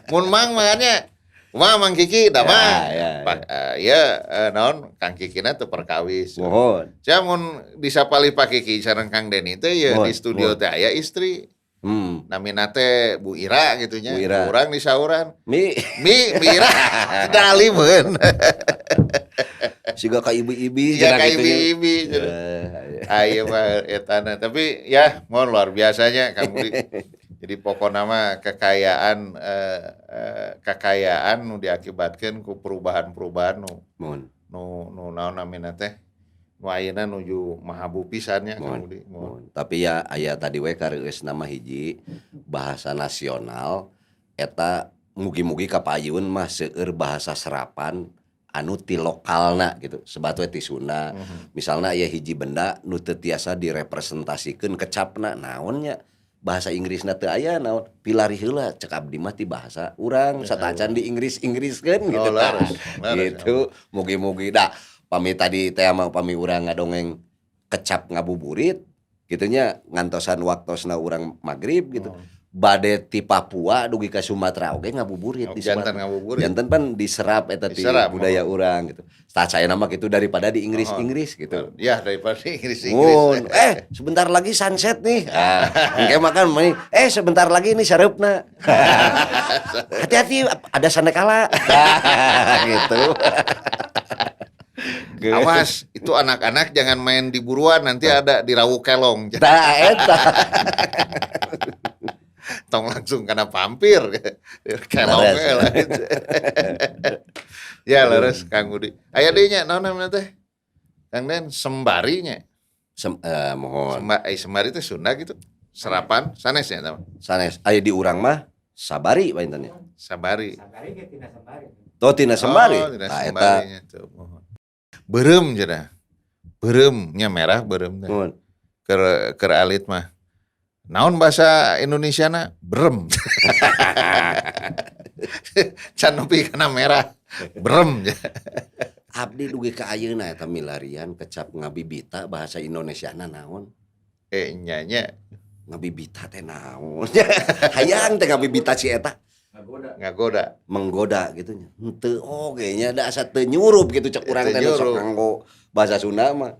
Mun Mang makanya kumaha Mang Kiki da mah. Pak, ya naon Kang Kikina teu perkawis. Sia mun disapali Pak Kiki sareng Kang Deni teh ya di studio teh aya istri. Namina teh Bu Ira gitu nya. Bu Ira. Urang disauran. Mi. Mi, Mi Ira. Dalimeun. Siga ka ibu-ibi Siga cenah ka kitu nya. ibi-ibi cenah. Iya. Ah, ieu mah etana. Tapi ya mohon luar biasanya Kang Budi. Jadi pokokna mah kekayaan nu diakibatkeun ku perubahan-perubahan nu nu nu naon namina teh nu ayeuna nuju mahabu pisan nya Kang Budi. Mohon. Mohon. Tapi ya aya tadi we kareueus nama hiji bahasa nasional eta mugi-mugi kapayun mah seueur bahasa serapan anu ti lokalna gitu. Sebat we ti Sunda. Misalna aya hiji benda nu teu tiasa direpresentasikeun kecapna naon nya, bahasa Inggrisna teu aya naon, pilari heula cek abdi mah ti bahasa urang satacan di Inggris-Inggriskeun gitu Oh, tah. leres, leres, Gitu. Mugi-mugi da pami tadi teh mah pami urang ngadongeng kecap ngabuburit gitu nya ngantosan waktosna urang magrib gitu. Bade ti Papua dugi ka Sumatera oge ngabuburit di Janten Sumatera. ngabuburit. Janten pan diserap eta ti Diserap, budaya urang gitu. Tah saya nama gitu daripada di Inggris-Inggris gitu. Ya daripada di Inggris-Inggris. Mun, sebentar lagi sunset nih. Ah, engke makan mah sebentar lagi nih sareupna. Hati-hati ada sandekala. Gitu. Awas, itu anak-anak jangan main di buruan, nanti ada di rawu kelong. Tah eta. Tong langsung kena vampir. Kelong lah gitu. Ya leres Kang Budi. Aya deui nya naon namanya teh? Kang Den sembari nya. Mohon. Sembari teh Sunda gitu. Serapan sanes nya tah. Sanes aya di urang mah sabari panginten nya. Sabari. Sabari ge tina sembari. Oh, tina sembari. Oh, tina Tah eta. sembarinya tuh, mohon. Beureum cenah. Beureum nya merah beureum teh. Mohon. Keur alit mah. Naon bahasa Indonesiana? Brem. Can nepi kana merah. Brem. Abdi dugi ka ayeuna eta milarian kecap ngabibita bahasa Indonesiana naon? Nya nya. Ngabibita teh naon? Hayang teh ngabibita si eta. Ngagoda. Menggoda gitu nya. Henteu oge nya da asa teu nyurup gitu cek urang Teu teh nu sok nyurup. Nganggo bahasa Sunda mah.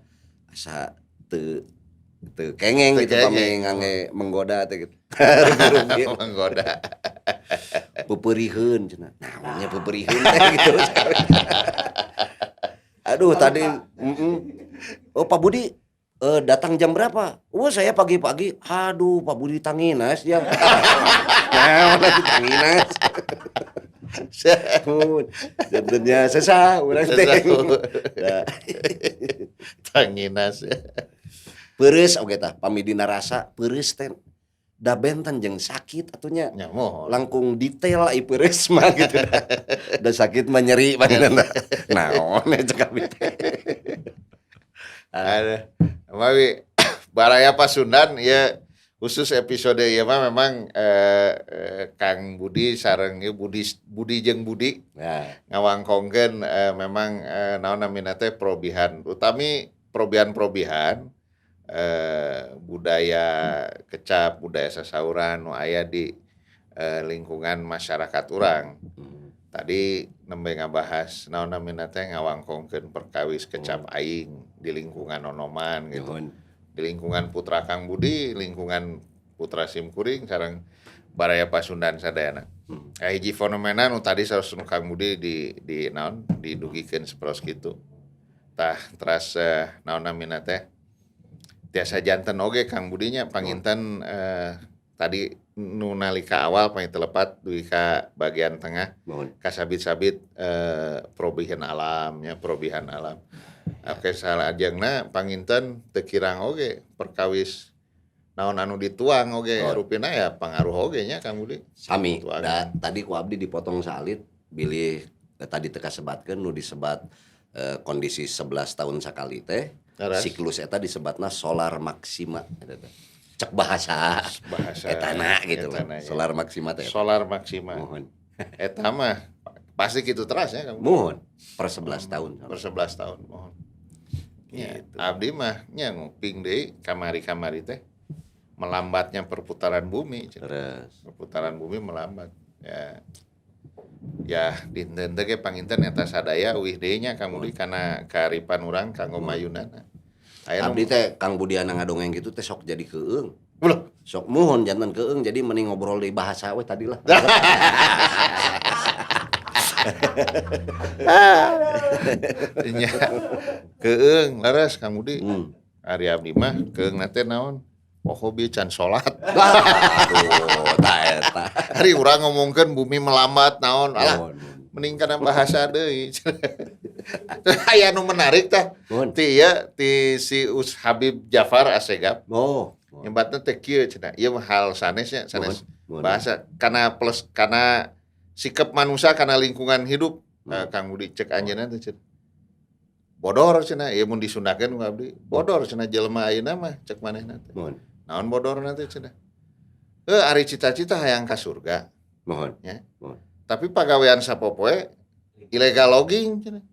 Asa teu teu kengeng Teu gitu pami kengeng. Ngangge menggoda teh gitu. Rupi-rupi. Menggoda. Peupeuriheun cenah. Naonnya peupeuriheun teh gitu. Aduh, tadi Oh, Pak Budi datang jam berapa? Oh, saya pagi-pagi. Aduh, Pak Budi tanginas ya. Nah, lagi tanginas. Jantennya sesah urang teh. Nah, Tanginas. Peureus oge tah pami dina rasa peureus teh da benten jeung sakit atuh nya. Nya mohon. Langkung detail ai peureus mah gitu da. Da sakit mah nyeri panginten. Naon ya cek abdi teh. Ada. Mawi Baraya Pasundan ya, khusus episode ieu mah memang Kang Budi sareng ieu Budi Budi jeung Budi ngawangkongkeun memang naon namina teh probihan, utami probihan-probihan budaya kecap, budaya sasauran nu aya di lingkungan masyarakat urang. Tadi nembe ngabahas naon namina teh ngawangkongkeun perkawis kecap aing di lingkungan nonoman gitu. Nuhun. Di lingkungan putra Kang Budi, lingkungan putra simkuring sareng Baraya Pasundan sadayana. Hiji fenomena nu tadi saos nu Kang Budi di naon didugikeun sapertos kitu. Tah teras naon namina teh tiasa janten oge Kang Budinya panginten tadi nu nalika awal paling telepat dugi ka bagian tengah Mohon. Kasabit-sabit probihan alam nya, probihan alam. Oke, salajengna panginten teu kirang oge perkawis naon anu dituang oge rupina ya pangaruh oge nya, Kang Budi. Sami. Tuang. Da, tadi ku abdi dipotong salit bilih tadi teu kasebatkeun nu disebat kondisi 11 tahun sakali teh siklus eta disebatna solar maksima eta teh. Cek bahasa Bahasa etana gitu lah. Etana, ya. Solar maksima teh. Solar maksima. Mohon. Eta mah pasti kitu teras ya, Kang Budi. Mohon per 11 tahun. Per 11 tahun mohon. Ya, Gitu. abdi mah nya nguping deui kamari-kamari teh melambatnya perputaran bumi cenah. Terus. Perputaran bumi melambat. Ya. Ya, dinten teh ge panginten eta sadaya uih deui nya, Kang Budi, kana kaaripan urang kanggo mayunana. Aya nu Abdi teh Kang Budiana ngadongeng gitu teh sok jadi keung. Ulah. Sok muhun janten keung, jadi mending ngobrol di bahasa we tadi lah. Nya. Keung leres, Kang Budi. Ari abdi mah keung teh naon? Poho bieu can salat. Aduh, tah eta. Ari urang ngomongkeun bumi melambat naon, alah Mohon, mohon. mending kana bahasa deui. Aya nu menarik tah. Mohon. Ti ieu ti si Us Habib Jafar Assegaf. Oh. Nyebatna teh kieu cenah. Ieu mah hal sanesnya, sanes Mohon. bahasa kana plus kana sikap manusia kana lingkungan hidup. Kang Budi, cek anjeunna teh cenah. Bodor cenah, ieu mun disundakeun ku abdi. Bodor cenah jelema ayeuna mah cek manehna teh. Mohon. Naon bodorna teh cenah? Ari cita-cita hayang ka surga. Mohon. Ya. Mohon. Tapi pagawean sapopoe illegal logging cenah.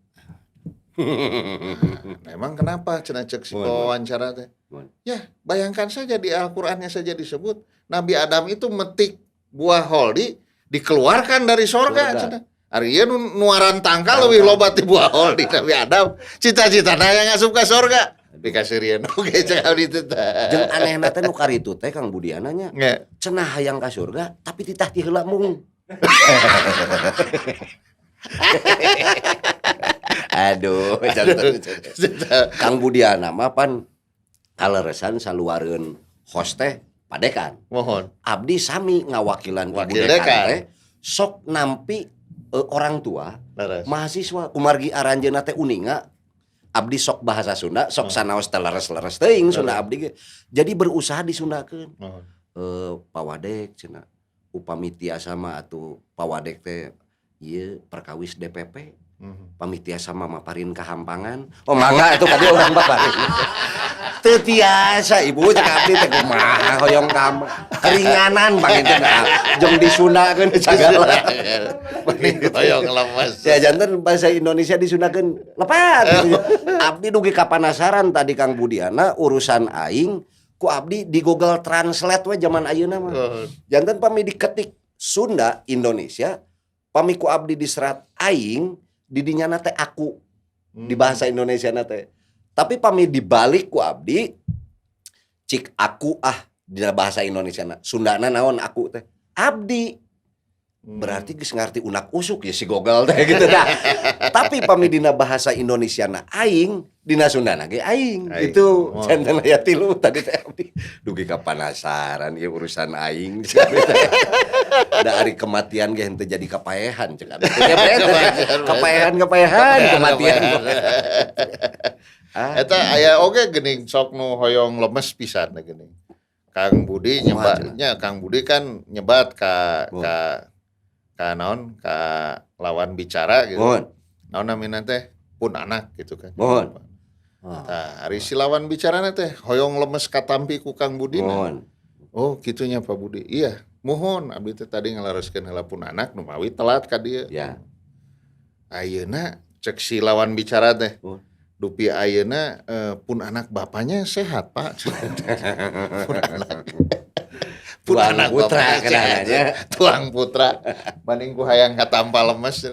Nah, emang kenapa cenah cek si Mohon, mohon. pewawancara teh? Mohon. Ya, bayangkan saja di Al-Qur'annya saja disebut Nabi Adam itu metik buah holdi dikeluarkan dari sorga Surga. cenah. Ari ieu nu nuaran tangkal leuwih loba ti buah holdi Nabi Adam. Cita-citana hayang asup ka sorga. Dikasirieun oge cek abdi teh tah. Jeung anehna teh nu karitu teh Kang Budiana nya. Nya. Cenah hayang ka surga tapi titah ti heula mung. Aduh, janten. Kang Budiana mah pan kaleresan saluareun host teh padekan. Mohon. Abdi sami ngawakilan ibu Wakil dekan dekan. teh sok nampi orang tua Leres. Mahasiswa kumargi aranjeunna teh uninga abdi sok bahasa Sunda sok sanaos teh leres-leres teuing Sunda abdi ge. Jadi berusaha disundakeun. Mohon. Pak Wadek cenah upami tiasa mah atuh Pak Wadek teh ieu perkawis DPP pami tiasa mah maparin kahampangan. Oh, mangga itu kadi urang paparin. Teu tiasa ibu cek abdi teh kumaha hoyong kam keringanan panginten jeung disundakeun sagala. Mending hoyong lemes. Ya janten bahasa Indonesia disundakeun lepat gitu. Abdi dugi kapanasaran tadi Kang Budiana urusan aing ku abdi di Google Translate we zaman ayeuna mah. Mohon. Janten pami diketik Sunda Indonesia pami ku abdi diserat aing, didinya teh aku di bahasa Indonesia teh. Tapi pami dibalik ku abdi, cik aku ah di bahasa Indonesia na. Sundana naon aku teh? Abdi. Berarti geus ngarti unak usuk ya si Google teh gitu dah. Tapi pami dina bahasa Indonesia na aing, dina Sundana ge aing, Aing. gitu. Oh. Janten aya tilu tadi teh abdi. Dugi ka panasaran ieu urusan aing. Da ari kematian ge henteu jadi kapaehan cek abdi. Kapaehan kapaehan kematian. Ah, Eta aya oge geuning sok nu hoyong lemes pisan teh geuning. Kang Budi Kumaha nyebatnya, Kang Budi kan nyebat ka Oh. ka naon, ka lawan bicara gitu. Mohon. Naon namina teh, pun anak gitu kan. Mohon. Ah, Tah, ari si lawan bicarana teh hoyong lemes katampi ku Kang Budi. Mohon. Oh, kitunya Pak Budi. Iya, mohon abdi teh tadi ngalereskeun heula pun anak nu mawi telat ka dieu. Ya. Ayeuna cek si lawan bicara teh. Oh. Dupi ayeuna pun anak bapaknya sehat, Pak. Pun anak. Pun Tuang anak putra bapaknya sehat. kenanya. Tuang putra. Banding ku hayang katampa lemes.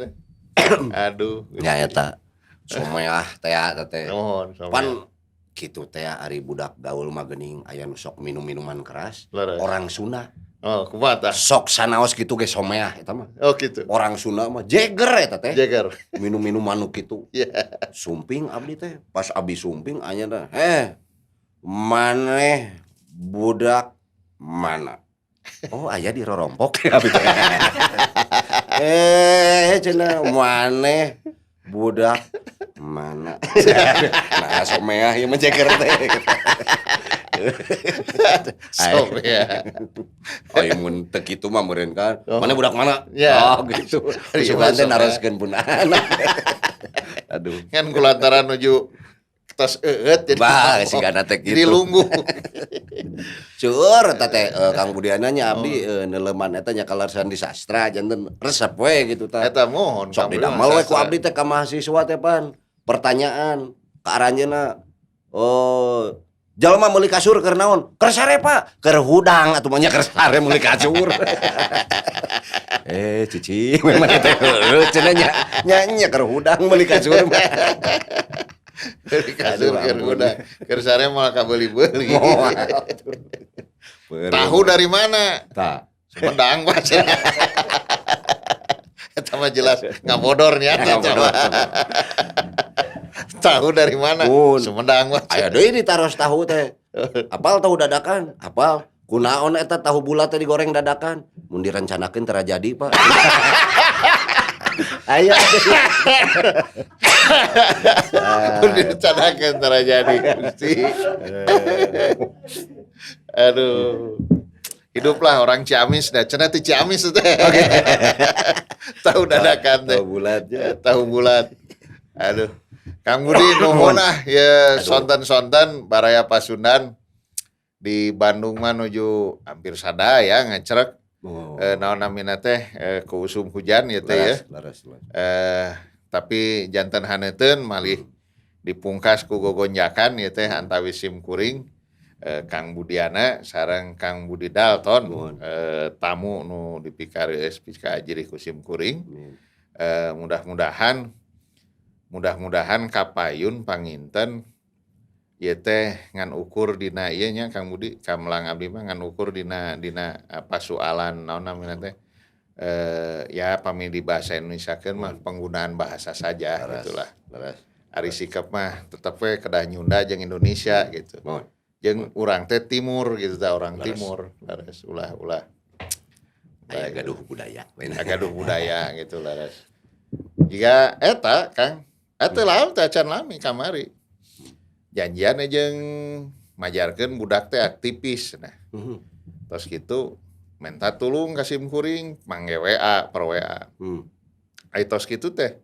Aduh. Ya eta. Someah teh eta teh. Mohon someah. Pan kitu teh ari budak gaul mah geuning aya nu sok minum minuman keras. Leres. Orang Sunda. Oh, kumaha tah? Sok sanaos kitu ge someah eta mah. Oh, gitu. Orang Sunda mah jeger eta teh. Jeger. Minum minuman nu kitu. Iya. Sumping abdi teh. Pas abdi sumping anya teh, "Eh, maneh budak mana?" Oh, aya di rorompok abdi teh. Eh, cenah maneh budak mana? Nah, someah ieu mah jeger teh. Someah. Oh, ieu mun teu kitu mah meureun kan. Oh. Mana budak mana? Ya. Oh, gitu. Iya, Sugan teh someah. naroskeun pun anak. Aduh. Kan kulantaran nuju tos eueut jadi Bah, sigana teh jadi kitu. lungguh. Seueur eta teh Kang Budiana nya abdi neuleman eta nya kalarsan di sastra janten resep we gitu tah. Eta mohon Sok Kang Budi didamel we ku sastra. abdi teh ka mahasiswa teh pan. Pertanyaan ka aranjeunna. Oh, jalma meuli kasur keur naon? Keur sare, Pak. Keur hudang atuh mah nya keur sare meuli kasur. Eh, cici memang teh heueuh cenah nya. Nya nya keur hudang meuli kasur mah. Meuli kasur Aduh, keur ampun. hudang. Keur sare moal kabeuli-beuli. Moal. Tahu dari mana? Tah. Sumedang, Pak. Eta mah jelas ngabodor nya eta Ngabodor. mah. Tahu dari mana? Mun. Sumedang, Pak. Aya deui ditaros tahu teh. Apal tahu dadakan? Apal. Kunaon eta tahu bulat teh digoreng dadakan? Mun direncanakeun teu jadi, Pak. Aya. Mun direncanakeun tara jadi, Gusti. Aduh. Hiduplah orang Ciamis dah. Cenah ti Ciamis teh. Tahu dadakan teh. Tahu bulat ya. Tahu bulat. Aduh. Kang Budi nuhun ah ya sonten-sonten baraya Pasundan di Bandung mah nuju hampir sadaya ngecrek. Oh. Naon namina teh ku usum hujan ya teh ya. Leres, leres, leres. Tapi janten haneuten malih dipungkas ku gogonjakan ya teh antawis sim kuring Kang Budiana sareng Kang Budi Dalton Nuhun. Tamu nu dipikareus pika ajirih ku sim kuring. Amin. Mudah-mudahan kapayun panginten ieu teh ngan ukur dina ieu nya Kang Budi kamlang abdi mah ngan ukur dina dina pasualan naon namina teh ya pami di bahasa Indonesiakeun mah penggunaan bahasa saja Leres, gitulah. leres. Ari sikap mah tetep we kedah Nyunda jeung Indonesia gitu. Mohon. Jeung urang teh timur gitu tah orang Leres. timur leres ulah-ulah. Aya gaduh budaya. Gaduh budaya gitu leres. Jika eta Kang, eta lamun teh acan lami kamari. Janjian jeung majarkeun budak teh aktivis nah. Terus gitu minta tulung ka sim kuring mangge WA per WA. Ai tos kitu teh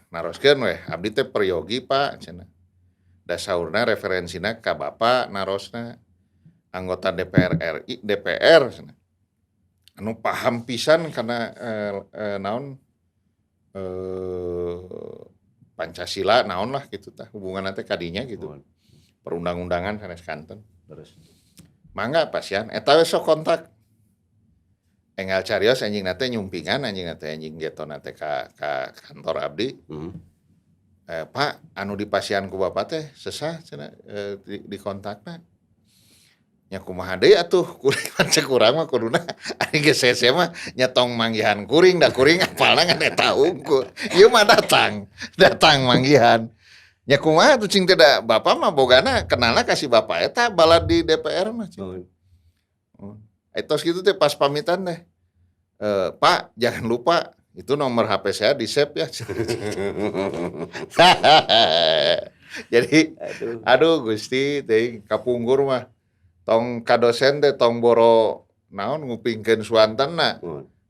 naroskeun weh abdi teh peryogi Pak cenah. Da saurna referensina ka bapak narosna anggota DPR RI DPR cenah. Anu paham pisan kana naon Pancasila naon lah gitu tah hubunganna teh kadinya gitu. Mohon. Perundang-undangan sanes kanten. Terus. Mangga pasian eta we sok kontak. Enggal carios anjingna teh nyumpingan, anjingna teh anjing getona teh ka kantor abdi. "Pak, anu dipasihan ku Bapak teh sesah," cenah, di kontakna. Nya kumaha deui atuh, kuring mah, cek urang mah kuduna ari geus hese mah nya tong manggihan kuring, da kuring apalna ngan eta hungkul. Ieu mah datang, datang manggihan. Nya kumaha atuh cing teh, da bapak mah bogana kenalna ka si bapak eta balad di DPR mah cing. Tos kitu teh pas pamitan teh, "Pak, jangan lupa itu nomor HP saya di-save ya." Jadi Aduh. Aduh Gusti teuing, kapungkur mah tong ka dosen teh tong boro naon ngupingkeun suantenna.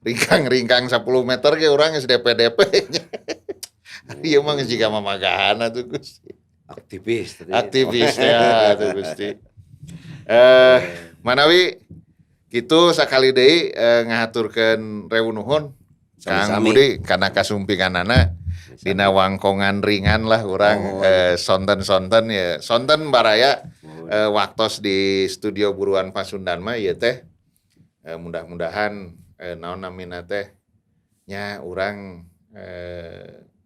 Ringkang-ringkang 10 meter ge urang geus DP-DP nya. Ieu mah geus jiga mamagahan atuh Gusti. Aktivis tadi. Aktivis ya atuh Gusti. Manawi kitu, sakali deui ngahaturkeun rewu nuhun Kang Sami-sami. Budi kana kasumpinganana dina wangkongan ringan lah urang sonten-sonten ya, sonten baraya waktos di studio Buruan Pasundan mah ieu teh mudah-mudahan naon namina teh nya, urang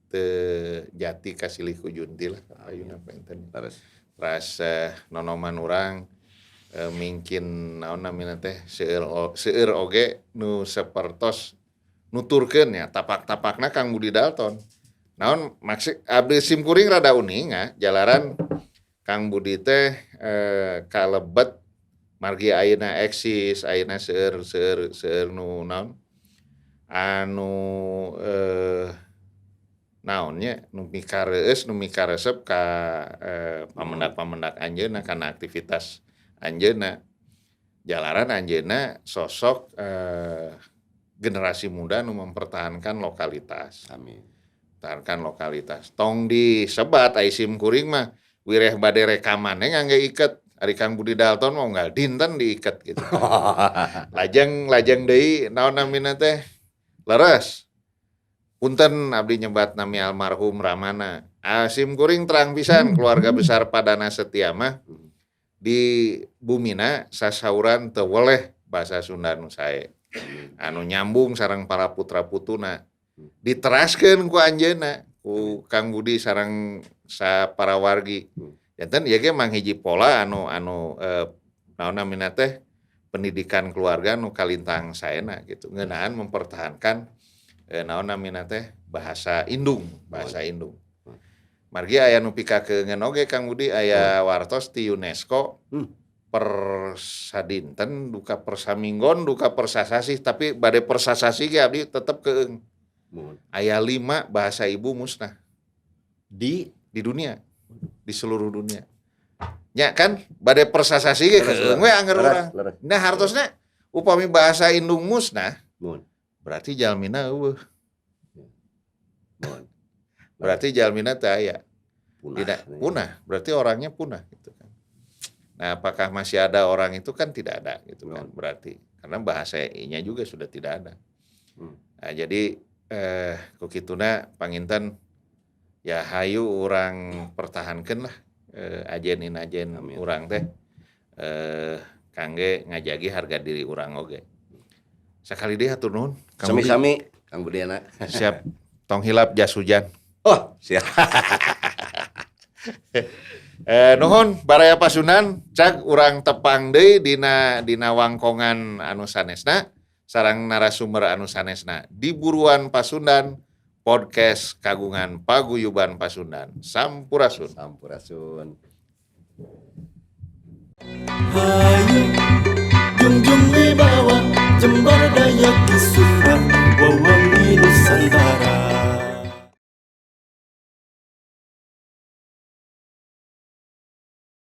teu jati kasilih ku junti lah ayeuna panginten. Terus. Teras nonoman urang mungkin naon namina teh seueur oge nu sapertos nuturkeun ya tapak-tapakna Kang Budi Dalton. Naon maksud abdi, sim kuring rada uninga jalaran Kang Budi teh kalebet margi ayeuna eksis, ayeuna seueur seueur seueur nu naon anu naonnya, nu mikareueus, nu mikaresep ka pamendak-pamendak anjeunna kana aktivitas anjeunna, jalaran anjeunna sosok generasi muda nu mempertahankan lokalitas. Amin. Pertahankan lokalitas. Tong disebat, ai sim kuring mah wireh bade rekaman ngangge iket. Ari Kang Budi Dalton mau unggal dinten diiket gitu. Lajeng lajeng deui naon namina teh? Leres. Punten abdi nyebat nami almarhum Ramana. Sim kuring terang pisan keluarga besar Padana Setia mah di bumina sasauran teu weleh bahasa Sunda nu sae. Anu nyambung sareng para putra putuna. Diteraskeun ku anjeunna, ku Kang Budi sareng sapara wargi. Janten ieu ge manghiji pola anu anu naon namina teh, pendidikan keluarga nu kalintang saena gitu. Ngeunaan mempertahankan naon namina teh, bahasa indung, bahasa indung. Margi aya nu pikakeungeun oge Kang Budi, aya wartos ti UNESCO per sadinten duka per saminggon duka per sasasih, tapi bade per sasasih ge abdi tetep keung. Aya 5 bahasa ibu musnah Di di dunia, di seluruh dunia. Nya kan bade per sasasih ge keung we angger urang. Nah, hartosna upami bahasa indung musnah berarti jalmina euweuh. Berarti jalmina teu aya. Punah. Tidak punah, berarti orangnya punah gitu kan. Nah, apakah masih ada orang itu kan tidak ada gitu kan berarti. Karena bahasa nya juga sudah tidak ada. Nah, jadi ku kituna panginten ya hayu urang pertahankeun lah ajen inajen Amin. Urang teh kangge ngajagi harga diri urang oge. Sakali deui hatur nuhun Kang Budi. Sami-sami Kang Budiana. Siap. Tong hilap jas hujan. Oh, siap. Nuhun baraya Pasundan, cag urang tepang deui dina dina wangkongan anu sanesna sareng narasumber anu sanesna di Buruan Pasundan, podcast kagungan Paguyuban Pasundan. Sampurasun. Sampurasun. Hayu junjung wibawa Jember daya kisuna.